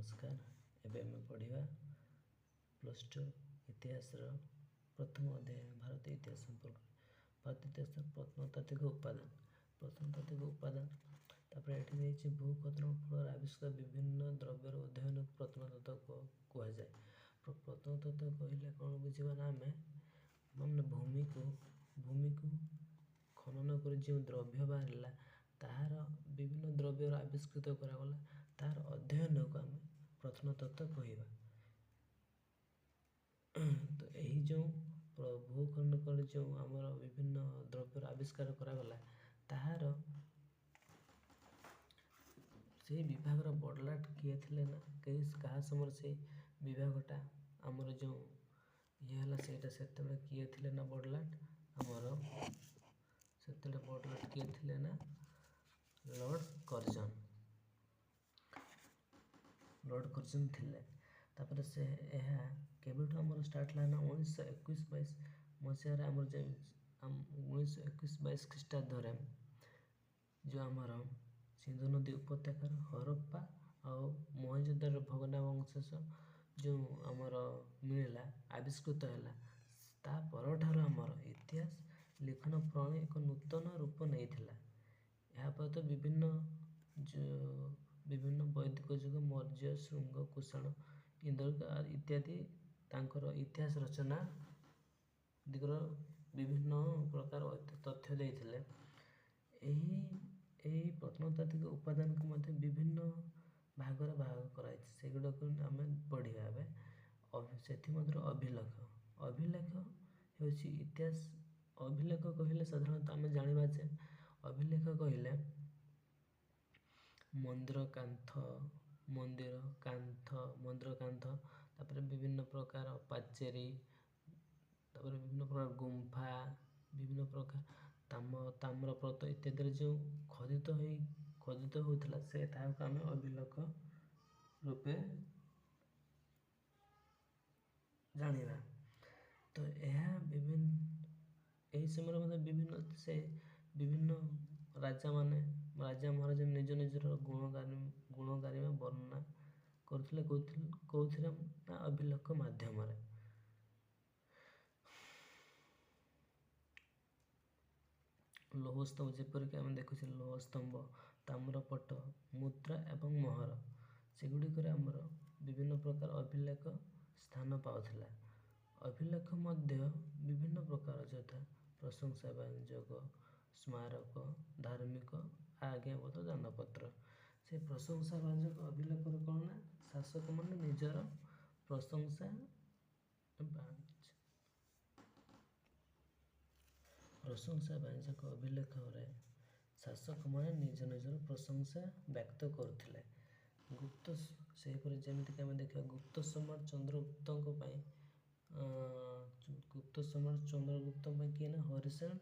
ନମସ୍କାର। ଏବେ ଆମେ ପଢ଼ିବା +2 ଇତିହାସର ପ୍ରଥମ ଅଧ୍ୟାୟ, ଭାରତୀୟ ଇତିହାସ ସମ୍ପର୍କରେ। ଭାରତୀୟ ଇତିହାସର ପ୍ରତ୍ନତାତ୍ତ୍ୱିକ ଉପାଦାନ, ପ୍ରତ୍ନତାତ୍ତ୍ୱିକ ଉପାଦାନ। ତାପରେ ଏଠି ଦେଇଛି, ଭୂଖନନ ଫଳରେ ଆବିଷ୍କୃତ ବିଭିନ୍ନ ଦ୍ରବ୍ୟର ଅଧ୍ୟୟନକୁ ପ୍ରତ୍ନତତ୍ତ୍ୱ କୁହାଯାଏ। ପ୍ରତ୍ନତତ୍ତ୍ୱ କହିଲେ କ'ଣ ବୁଝିବା ନା, ଆମେ ମାନେ ଭୂମିକୁ ଖନନ କରି ଯେଉଁ ଦ୍ରବ୍ୟ ବାହାରିଲା, ତାହାର ବିଭିନ୍ନ ଦ୍ରବ୍ୟର ଆବିଷ୍କୃତ କରାଗଲା, ତାହାର ଅଧ୍ୟୟନକୁ ଆମେ ପ୍ରତ୍ନତତ୍ତ୍ୱ କହିବା। ତ ଏହି ଯେଉଁ ଭୂଖନନ କରି ଯେଉଁ ଆମର ବିଭିନ୍ନ ଦ୍ରବ୍ୟର ଆବିଷ୍କାର କରାଗଲା, ତାହାର ସେଇ ବିଭାଗର ବଡ଼ଲାଟ କିଏ ଥିଲେ ନା କେହି କାହା ସମୟରେ ସେଇ ବିଭାଗଟା ଆମର ଯେଉଁ ଇଏ ହେଲା, ସେଇଟା ସେତେବେଳେ କିଏ ଥିଲେ ନା ବଡ଼ଲାଟ ଆମର, ସେତେବେଳେ ବଡ଼ଲାଟ କିଏ ଥିଲେ ନା ଲର୍ଡ଼ କର୍ଜନ, ଲର୍ଡ଼ କର୍ଜନ ଥିଲେ। ତାପରେ ସେ ଏହା କେବେଠୁ ଆମର ଷ୍ଟାର୍ଟ ହେଲା ନା 1921-22 ମସିହାରେ, ଆମର ଯେ 1921-22 ଖ୍ରୀଷ୍ଟାବ୍ଦରେ ଯେଉଁ ଆମର ସିନ୍ଧୁ ନଦୀ ଉପତ୍ୟକାର ହରପ୍ପା ଆଉ ମହେଞ୍ଜୋଦାରୋର ଭଗ୍ନାବଶେଷ ଯେଉଁ ଆମର ମିଳିଲା, ଆବିଷ୍କୃତ ହେଲା, ତା ପରଠାରୁ ଆମର ଇତିହାସ ଲିଖନ ପ୍ରଣାଳୀ ଏକ ନୂତନ ରୂପ ନେଇଥିଲା। ଏହାପରେ ତ ବିଭିନ୍ନ ଯେଉଁ ବିଭିନ୍ନ ବୈଦିକ ଯୁଗ, ମୌର୍ଯ୍ୟ, ଶୁଙ୍ଗ, କୁଷାଣ, ଇନ୍ଦ୍ର ଇତ୍ୟାଦି ତାଙ୍କର ଇତିହାସ ରଚନା ଦିଗର ବିଭିନ୍ନ ପ୍ରକାର ତଥ୍ୟ ଦେଇଥିଲେ। ଏହି ପ୍ରତ୍ନତାତ୍ତ୍ୱିକ ଉପାଦାନକୁ ମଧ୍ୟ ବିଭିନ୍ନ ଭାଗରେ ଭାଗ କରାଯାଇଛି, ସେଗୁଡ଼ାକୁ ଆମେ ପଢ଼ିବା ଏବେ। ସେଥିମଧ୍ୟରୁ ଅଭିଲେଖ। ଅଭିଲେଖ ହେଉଛି ଇତିହାସ। ଅଭିଲେଖ କହିଲେ ସାଧାରଣତଃ ଆମେ ଜାଣିବା ଯେ ଅଭିଲେଖ କହିଲେ ମନ୍ଦିର କାନ୍ଥ, ମନ୍ଦିର କାନ୍ଥ, ମନ୍ଦିର କାନ୍ଥ, ତାପରେ ବିଭିନ୍ନ ପ୍ରକାର ପାଚେରୀ, ତାପରେ ବିଭିନ୍ନ ପ୍ରକାର ଗୁମ୍ଫା, ବିଭିନ୍ନ ପ୍ରକାର ତାମ୍ରପତ୍ର ଇତ୍ୟାଦିରେ ଯେଉଁ ଖୋଦିତ ହେଉଥିଲା, ସେ ତାହାକୁ ଆମେ ଅଭିଲେଖ ରୂପେ ଜାଣିବା। ତ ଏହା ବିଭିନ୍ନ ଏହି ସମୟରେ ମଧ୍ୟ ବିଭିନ୍ନ ସେ ବିଭିନ୍ନ ରାଜାମାନେ, ରାଜା ମହାରାଜା ନିଜ ନିଜର ଗୁଣଗାରିମା ବର୍ଣ୍ଣନା କରୁଥିଲେ। କେଉଁଥିରେ ନା ଅଭିଲେଖ ମାଧ୍ୟମରେ। ଲୌହ ସ୍ତମ୍ଭ, ଯେପରିକି ଆମେ ଦେଖୁଛେ ଲୌହ ସ୍ତମ୍ଭ, ତାମ୍ରପଟ, ମୁଦ୍ରା ଏବଂ ମୋହର, ସେଗୁଡ଼ିକରେ ଆମର ବିଭିନ୍ନ ପ୍ରକାର ଅଭିଲେଖ ସ୍ଥାନ ପାଉଥିଲା। ଅଭିଲେଖ ମଧ୍ୟ ବିଭିନ୍ନ ପ୍ରକାର, ଯଥା ପ୍ରଶଂସା ବ୍ୟଞ୍ଜକ, ସ୍ମାରକ, ଧାର୍ମିକ ଆଜ୍ଞାପତ୍ର, ଦାନପତ୍ର। ସେ ପ୍ରଶଂସା ବ୍ୟଞ୍ଜକ ଅଭିଲେଖର କ'ଣ ନା ଶାସକମାନେ ନିଜର ପ୍ରଶଂସା ବ୍ୟଞ୍ଜକ ଅଭିଲେଖରେ ଶାସକମାନେ ନିଜ ନିଜର ପ୍ରଶଂସା ବ୍ୟକ୍ତ କରୁଥିଲେ। ଗୁପ୍ତ ସେହିପରି ଯେମିତିକି ଆମେ ଦେଖିବା, ଗୁପ୍ତ ସମ୍ରାଟ ଚନ୍ଦ୍ରଗୁପ୍ତଙ୍କ ପାଇଁ, ଗୁପ୍ତ ସମ୍ରାଟ ଚନ୍ଦ୍ରଗୁପ୍ତଙ୍କ ପାଇଁ କିଏ ନା ହରିସେନ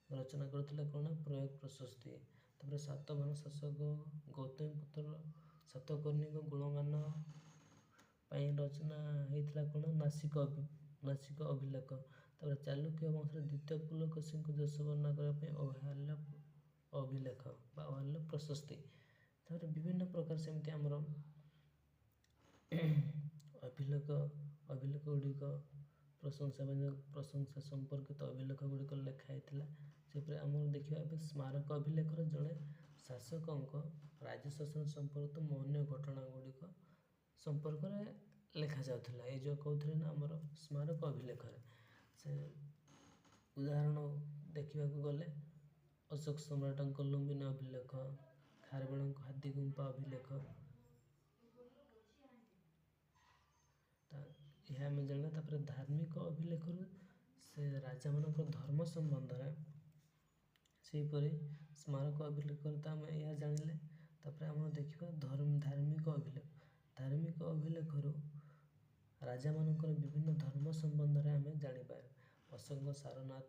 ରଚନା କରିଥିଲେ କ'ଣ ନା ପ୍ରୟୋଗ ପ୍ରଶସ୍ତି। ତାପରେ ସାତବାହନ ଶାସକ ଗୌତମୀପୁତ୍ର ସାତକର୍ଣ୍ଣୀଙ୍କ ଗୁଣଗାନ ପାଇଁ ରଚନା ହେଇଥିଲା କ'ଣ ନାସିକ ଅଭିଲେଖ। ତାପରେ ଚାଲୁକ୍ୟ ବଂଶର ଦ୍ୱିତୀୟ ପୁଲକେଶୀଙ୍କ ଯଶ ବର୍ଣ୍ଣନା କରିବା ପାଇଁ ଅହଲ୍ୟ ଅଭିଲେଖ ବା ଅହଲ୍ୟ ପ୍ରଶସ୍ତି। ତାପରେ ବିଭିନ୍ନ ପ୍ରକାର ସେମିତି ଆମର ଅଭିଲେଖ ଗୁଡ଼ିକ, ପ୍ରଶଂସା ସମ୍ପର୍କିତ ଅଭିଲେଖ ଗୁଡ଼ିକ ଲେଖା ହେଇଥିଲା। ସେପରି ଆମର ଦେଖିବା ଏବେ ସ୍ମାରକ ଅଭିଲେଖର ଜଣେ ଶାସକଙ୍କ ରାଜ୍ୟ ଶାସନ ସମ୍ପର୍କିତ ମହନୀୟ ଘଟଣା ଗୁଡ଼ିକ ସମ୍ପର୍କରେ ଲେଖାଯାଉଥିଲା। ଏଇ ଯେଉଁ କହୁଥିଲେ ନା ଆମର ସ୍ମାରକ ଅଭିଲେଖରେ, ସେ ଉଦାହରଣ ଦେଖିବାକୁ ଗଲେ ଅଶୋକ ସମ୍ରାଟଙ୍କ ଲୁମ୍ବିନୀ ଅଭିଲେଖ, ଖାରବେଳଙ୍କ ହାତୀଗୁମ୍ଫା ଅଭିଲେଖ, ଏହା ଆମେ ଜାଣିବା। ତାପରେ ଧାର୍ମିକ ଅଭିଲେଖରୁ ସେ ରାଜାମାନଙ୍କ ଧର୍ମ ସମ୍ବନ୍ଧରେ, ସେହିପରି ସ୍ମାରକ ଅଭିଲେଖରେ ତ ଆମେ ଏହା ଜାଣିଲେ। ତାପରେ ଆମର ଦେଖିବା ଧାର୍ମିକ ଅଭିଲେଖ। ଧାର୍ମିକ ଅଭିଲେଖରୁ ରାଜାମାନଙ୍କର ବିଭିନ୍ନ ଧର୍ମ ସମ୍ବନ୍ଧରେ ଆମେ ଜାଣିପାରିବା। ଅଶୋକଙ୍କ ସାରନାଥ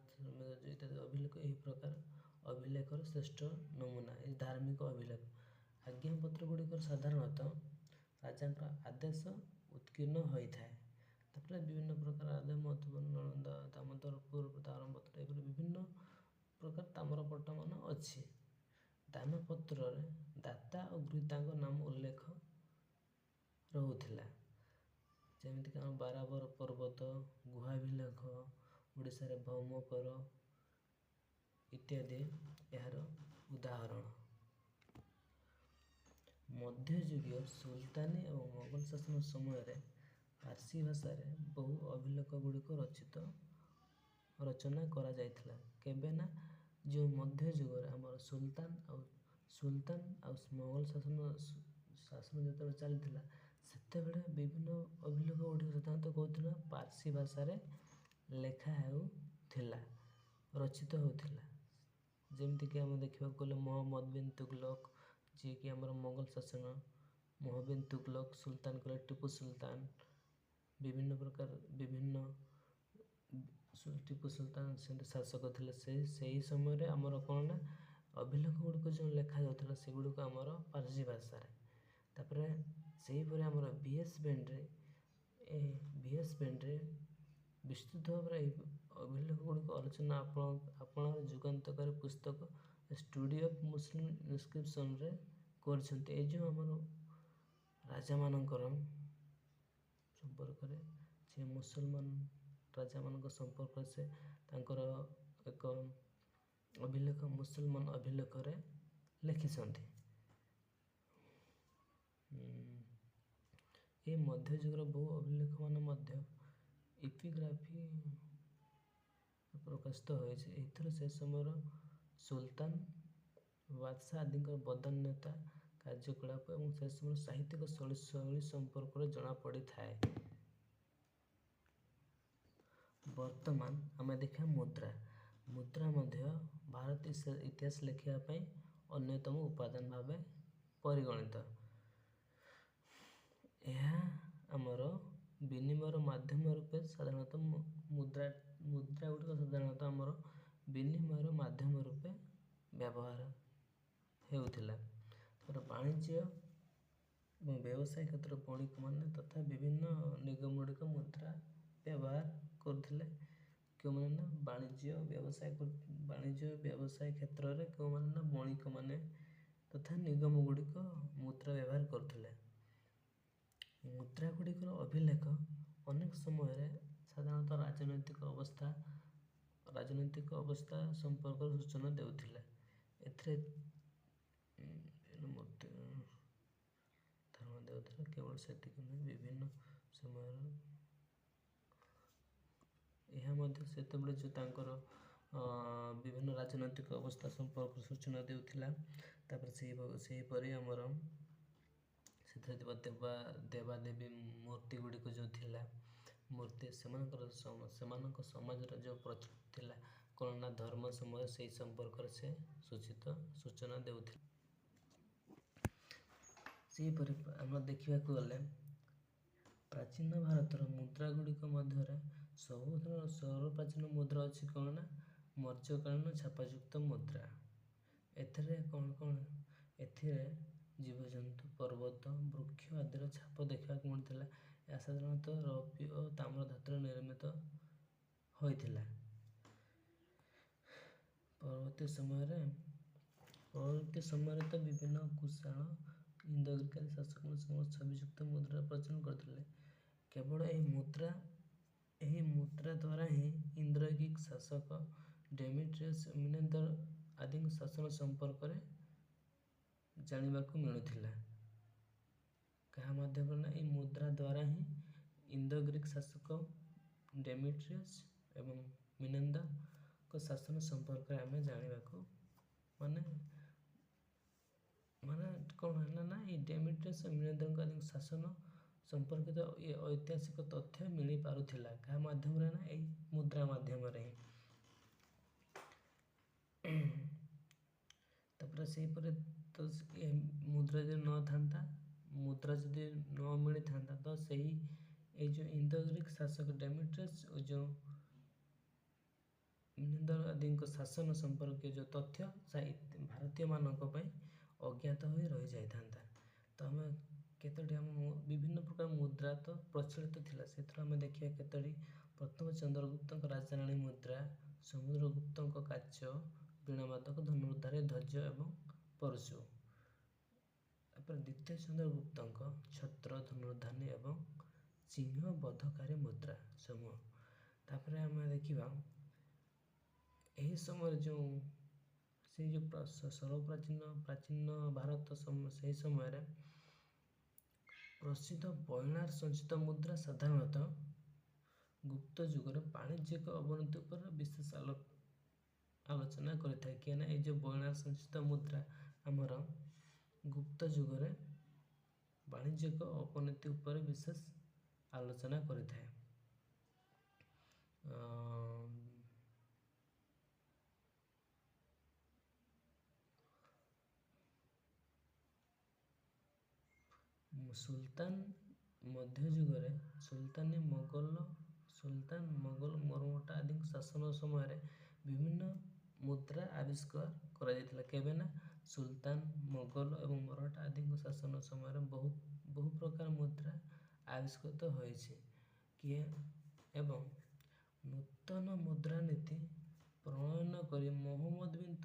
ଇତ୍ୟାଦି ଅଭିଲେଖ ଏହି ପ୍ରକାର ଅଭିଲେଖର ଶ୍ରେଷ୍ଠ ନମୁନା ଏହି ଧାର୍ମିକ ଅଭିଲେଖ। ଆଜ୍ଞାପତ୍ର ଗୁଡ଼ିକର ସାଧାରଣତଃ ରାଜାଙ୍କର ଆଦେଶ ଉତ୍କୀର୍ଣ୍ଣ ହୋଇଥାଏ। ତାପରେ ବିଭିନ୍ନ ପ୍ରକାର ଆଦେଶ, ମଧୁବନ, ନଳନ୍ଦା, ଦାମୋଦରପୁର ତାମ୍ରପତ୍ର, ଏପରି ବିଭିନ୍ନ ପ୍ରକାର ତାମ୍ରପଟ୍ଟମାନ ଅଛି। ଦାନପତ୍ରରେ ଦାତା ଓ ଗୃହୀତାଙ୍କ ନାମ ଉଲ୍ଲେଖ ରହୁଥିଲା। ଯେମିତିକି ଆମ ବାରାବର ପର୍ବତ, ଗୁହାଭିଲେଖ, ଓଡ଼ିଶାରେ ଭୌମକର ଇତ୍ୟାଦି ଏହାର ଉଦାହରଣ। ମଧ୍ୟଯୁଗୀୟ ସୁଲତାନୀ ଏବଂ ମୋଗଲ ଶାସନ ସମୟରେ ପାର୍ସୀ ଭାଷାରେ ବହୁ ଅଭିଲେଖ ଗୁଡ଼ିକ ରଚନା କରାଯାଇଥିଲା। କେବେ ନା ଯେଉଁ ମଧ୍ୟଯୁଗରେ ଆମର ସୁଲତାନ ଆଉ ମୋଗଲ ଶାସନ ଯେତେବେଳେ ଚାଲିଥିଲା, ସେତେବେଳେ ବିଭିନ୍ନ ଅଭିଲେଖ ଗୁଡ଼ିକ ସାଧାରଣତଃ କହୁଥିଲା ପାର୍ସୀ ଭାଷାରେ ଲେଖା ହେଉଥିଲା, ରଚିତ ହେଉଥିଲା। ଯେମିତିକି ଆମେ ଦେଖିବାକୁ ଗଲେ ମହମ୍ମଦ ବିନ୍ ତୁଗଲକ, ଯିଏକି ଆମର ମୋଗଲ ଶାସନ, ମହମ୍ମଦ ବିନ୍ ତୁଗଲକ, ସୁଲତାନ କଲେ ଟିପୁ ସୁଲତାନ, ବିଭିନ୍ନ ପ୍ରକାର ବିଭିନ୍ନ ଟିପୁ ସୁଲତାନ ସେମିତି ଶାସକ ଥିଲେ। ସେହି ସମୟରେ ଆମର କ'ଣ ନା ଅଭିଲେଖ ଗୁଡ଼ିକ ଯେଉଁ ଲେଖାଯାଉଥିଲା, ସେଗୁଡ଼ିକ ଆମର ପାର୍ସୀ ଭାଷାରେ। ତାପରେ ସେହିପରି ଆମର ଭି ଏସ୍ ବେଣ୍ଡ୍ରେ ବିସ୍ତୃତ ଭାବରେ ଏହି ଅଭିଲେଖ ଗୁଡ଼ିକ ଆଲୋଚନା ଆପଣାର ଯୁଗାନ୍ତକାରୀ ପୁସ୍ତକ ଷ୍ଟଡି ଅଫ୍ ମୁସଲିମ ଇନସ୍କ୍ରିପସନରେ କରିଛନ୍ତି। ଏ ଯେଉଁ ଆମର ରାଜାମାନଙ୍କର ସମ୍ପର୍କରେ, ସେ ମୁସଲମାନ ରାଜାମାନଙ୍କ ସମ୍ପର୍କରେ ସେ ତାଙ୍କର ଏକ ଅଭିଲେଖ ମୁସଲମାନ ଅଭିଲେଖରେ ଲେଖିଛନ୍ତି। ଏହି ମଧ୍ୟଯୁଗର ବହୁ ଅଭିଲେଖମାନ ମଧ୍ୟ ଇପିଗ୍ରାଫି ପ୍ରକାଶିତ ହୋଇଛି। ଏଥିରୁ ସେ ସମୟର ସୁଲତାନ, ବାଦଶାହ ଆଦିଙ୍କର ବଦାନ୍ୟତା, କାର୍ଯ୍ୟକଳାପ ଏବଂ ସେ ସମୟର ସାହିତ୍ୟିକ ଶୈଳୀ ସମ୍ପର୍କରେ ଜଣାପଡ଼ିଥାଏ। ବର୍ତ୍ତମାନ ଆମେ ଦେଖିବା ମୁଦ୍ରା। ମୁଦ୍ରା ମଧ୍ୟ ଭାରତ ଇତିହାସ ଲେଖିବା ପାଇଁ ଅନ୍ୟତମ ଉପାଦାନ ଭାବେ ପରିଗଣିତ। ଏହା ଆମର ବିନିମୟର ମାଧ୍ୟମ ରୂପେ ସାଧାରଣତଃ ମୁଦ୍ରା ଗୁଡ଼ିକ ସାଧାରଣତଃ ଆମର ବିନିମୟର ମାଧ୍ୟମ ରୂପେ ବ୍ୟବହାର ହେଉଥିଲା। ତାପରେ ବାଣିଜ୍ୟ ଏବଂ ବ୍ୟବସାୟ କ୍ଷେତ୍ର ବଣିକମାନେ ତଥା ବିଭିନ୍ନ ନିଗମ ଗୁଡ଼ିକ ମୁଦ୍ରା ବ୍ୟବହାର କରୁଥିଲେ। କେଉଁମାନେ ନା ବାଣିଜ୍ୟ ବ୍ୟବସାୟ କ୍ଷେତ୍ରରେ କେଉଁମାନେ ନା ବଣିକମାନେ ତଥା ନିଗମ ଗୁଡ଼ିକ ମୁଦ୍ରା ବ୍ୟବହାର କରୁଥିଲେ। ମୁଦ୍ରା ଗୁଡ଼ିକର ଅଭିଲେଖ ଅନେକ ସମୟରେ ସାଧାରଣତଃ ରାଜନୈତିକ ଅବସ୍ଥା ସମ୍ପର୍କରେ ସୂଚନା ଦେଉଥିଲା। ଏଥିରେ ଧାରଣା ଦେଉଥିଲା। କେବଳ ସେତିକି ନୁହେଁ, ବିଭିନ୍ନ ସମୟର ଏହା ମଧ୍ୟ ସେତେବେଳେ ଯେଉଁ ତାଙ୍କର ବିଭିନ୍ନ ରାଜନୈତିକ ଅବସ୍ଥା ସମ୍ପର୍କରେ ସୂଚନା ଦେଉଥିଲା। ତାପରେ ସେହିପରି ଆମର ସେଥିରେ ଥିବା ଦେବାଦେବୀ ମୂର୍ତ୍ତି ଗୁଡ଼ିକ ଯେଉଁ ଥିଲା, ମୂର୍ତ୍ତି ସେମାନଙ୍କ ସମାଜର ଯେଉଁ ପ୍ରଚଳିତ ଥିଲା କ'ଣ ନା ଧର୍ମ ସମୟ, ସେଇ ସମ୍ପର୍କରେ ସେ ସୂଚନା ଦେଉଥିଲା। ସେହିପରି ଆମେ ଦେଖିବାକୁ ଗଲେ ପ୍ରାଚୀନ ଭାରତର ମୁଦ୍ରା ଗୁଡ଼ିକ ମଧ୍ୟରେ ସବୁଠାରୁ ସର୍ବପ୍ରାଚୀନ ମୁଦ୍ରା ଅଛି କ'ଣ ନା ମୌର୍ଯ୍ୟକାଳୀନ ଛାପାଯୁକ୍ତ ମୁଦ୍ରା। ଏଥିରେ କ'ଣ କ'ଣ? ଏଥିରେ ଜୀବଜନ୍ତୁ, ପର୍ବତ, ବୃକ୍ଷ ଆଦିର ଛାପ ଦେଖିବାକୁ ମିଳୁଥିଲା। ଏହା ସାଧାରଣତଃ ରୌପ୍ୟ ଓ ତାମ୍ର ଧାତୁରେ ନିର୍ମିତ ହୋଇଥିଲା। ପରବର୍ତ୍ତୀ ସମୟରେ ତ ବିଭିନ୍ନ କୁଷାଣ, ଇନ୍ଦୋ ଗ୍ରୀକ ଆଦି ଶାସକମାନେ ସେମାନଙ୍କ ଛବିଯୁକ୍ତ ମୁଦ୍ରାର ପ୍ରଚଳନ କରିଥିଲେ। କେବଳ ଏହି ମୁଦ୍ରା ଦ୍ୱାରା ହିଁ ଇନ୍ଦୋ ଗ୍ରୀକ ଶାସକ ଡେମିଟ୍ରିୟସ୍, ମିନେନ୍ଦର ଆଦିଙ୍କ ଶାସନ ସମ୍ପର୍କରେ ଜାଣିବାକୁ ମିଳୁଥିଲା। କାହା ମାଧ୍ୟମରେ ନା ଏହି ମୁଦ୍ରା ଦ୍ୱାରା ହିଁ ଇନ୍ଦୋ ଗ୍ରୀକ ଶାସକ ଡେମିଟ୍ରିୟସ୍ ଏବଂ ମିନେନ୍ଦରଙ୍କ ଶାସନ ସମ୍ପର୍କରେ ଆମେ ଜାଣିବାକୁ ମାନେ କ'ଣ ହେଲା ନା ଏଇ ଡେମିଟ୍ରିୟସ୍, ମିନେନ୍ଦରଙ୍କ ଆଦିଙ୍କ ଶାସନ ସମ୍ପର୍କିତ ଏ ଐତିହାସିକ ତଥ୍ୟ ମିଳିପାରୁଥିଲା। କାହା ମାଧ୍ୟମରେ ନା ଏଇ ମୁଦ୍ରା ମାଧ୍ୟମରେ ହିଁ। ତାପରେ ସେହିପରି ତ ଏ ମୁଦ୍ରା ଯଦି ନଥାନ୍ତା, ମୁଦ୍ରା ଯଦି ନ ମିଳିଥାନ୍ତା, ତ ସେହି ଏଇ ଯେଉଁ ଇନ୍ଦୋ ଗ୍ରୀକ ଶାସକ ଡେମିଟ୍ରିୟସ୍ ଓ ଯେଉଁ ମିନେନ୍ଦର ଆଦିଙ୍କ ଶାସନ ସମ୍ପର୍କୀୟ ଯେଉଁ ତଥ୍ୟ ଭାରତୀୟମାନଙ୍କ ପାଇଁ ଅଜ୍ଞାତ ହୋଇ ରହିଯାଇଥାନ୍ତା। ତ ଆମେ କେତୋଟି ଆମ ବିଭିନ୍ନ ପ୍ରକାର ମୁଦ୍ରା ତ ପ୍ରଚଳିତ ଥିଲା, ସେଥିରୁ ଆମେ ଦେଖିବା କେତୋଟି। ପ୍ରଥମ ଚନ୍ଦ୍ରଗୁପ୍ତଙ୍କ ରାଜାରାଣୀ ମୁଦ୍ରା, ସମୁଦ୍ରଗୁପ୍ତଙ୍କ କାଚ, ବୀଣାବାଦକ, ଧନୁର୍ଦ୍ଧାରୀ, ଧ୍ୱଜ ଏବଂ ପରଶୁ। ତାପରେ ଦ୍ୱିତୀୟ ଚନ୍ଦ୍ରଗୁପ୍ତଙ୍କ ଛତ୍ର, ଧନୁର୍ଧାନୀ ଏବଂ ସିଂହ ବଧକାରୀ ମୁଦ୍ରା ସମୂହ। ତାପରେ ଆମେ ଦେଖିବା ଏହି ସମୟରେ ଯେଉଁ ସେଇ ଯେଉଁ ସର୍ବପ୍ରାଚୀନ ପ୍ରାଚୀନ ଭାରତ, ସେହି ସମୟରେ ପ୍ରସିଦ୍ଧ ବଇଣାର ସଞ୍ଚିତ ମୁଦ୍ରା ସାଧାରଣତଃ ଗୁପ୍ତ ଯୁଗର ବାଣିଜ୍ୟିକ ଅବନତି ଉପରେ ବିଶେଷ ଆଲୋଚନା କରିଥାଏ। କିଏ ନା ଏଇ ଯେଉଁ ବଇଣାର ସଞ୍ଚିତ ମୁଦ୍ରା ଆମର ଗୁପ୍ତ ଯୁଗରେ ବାଣିଜ୍ୟିକ ଅବନତି ଉପରେ ବିଶେଷ ଆଲୋଚନା କରିଥାଏ। ସୁଲତାନ ମଧ୍ୟଯୁଗରେ ସୁଲତାନୀ ମୋଗଲ, ସୁଲତାନ, ମୋଗଲ, ମରହଟ୍ଟା ଆଦିଙ୍କ ଶାସନ ସମୟରେ ବିଭିନ୍ନ ମୁଦ୍ରା ଆବିଷ୍କାର କରାଯାଇଥିଲା। କେବେ ନା ସୁଲତାନ, ମୋଗଲ ଏବଂ ମରହଟ୍ଟା ଆଦିଙ୍କ ଶାସନ ସମୟରେ ବହୁତ ବହୁ ପ୍ରକାର ମୁଦ୍ରା ଆବିଷ୍କୃତ ହୋଇଛି। କିଏ ଏବଂ ନୂତନ ମୁଦ୍ରାନୀତି ପ୍ରଣୟନ କରି ମହମ୍ମଦ ବିନ୍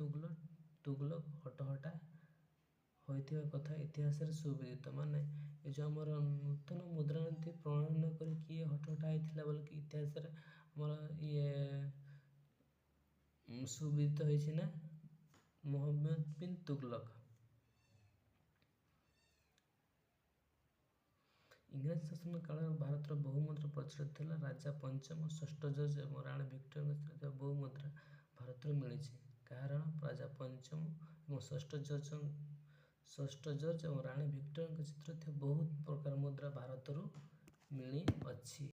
ତୁଗଲକ ହଟହଟା ହୋଇଥିବା କଥା ଇତିହାସରେ ସୁବିଦିତ। ମାନେ ଏ ଯେଉଁ ଆମର ନୂତନ ମୁଦ୍ରାନୀତି ପ୍ରଣୟନ କରି କିଏ ହଟହଟା ହେଇଥିଲା ବୋଲିକି ଇତିହାସରେ ଆମର ଇଏ ସୁବିଦିତ ହେଇଛି ନା ମହମ୍ମଦ ବିନ୍ ତୁଗଲକ। ଇଂରେଜ ଶାସନ କାଳରେ ଭାରତର ବହୁ ମୁଦ୍ରା ପ୍ରଚଳିତ ଥିଲା। ରାଜା ପଞ୍ଚମ, ଷଷ୍ଠ ଜର୍ଜ ଏବଂ ରାଣୀ ଭିକ୍ଟୋରିଆଙ୍କ ଥିବା ବହୁ ମୁଦ୍ରା ଭାରତରୁ ମିଳିଛି। କାହାର? ରାଜା ପଞ୍ଚମ ଏବଂ ଷଷ୍ଠ ଜର୍ଜ ଏବଂ ରାଣୀ ଭିକ୍ଟୋରିଆଙ୍କ ଚିତ୍ର ଥିବା ବହୁତ ପ୍ରକାର ମୁଦ୍ରା ଭାରତରୁ ମିଳିଅଛି।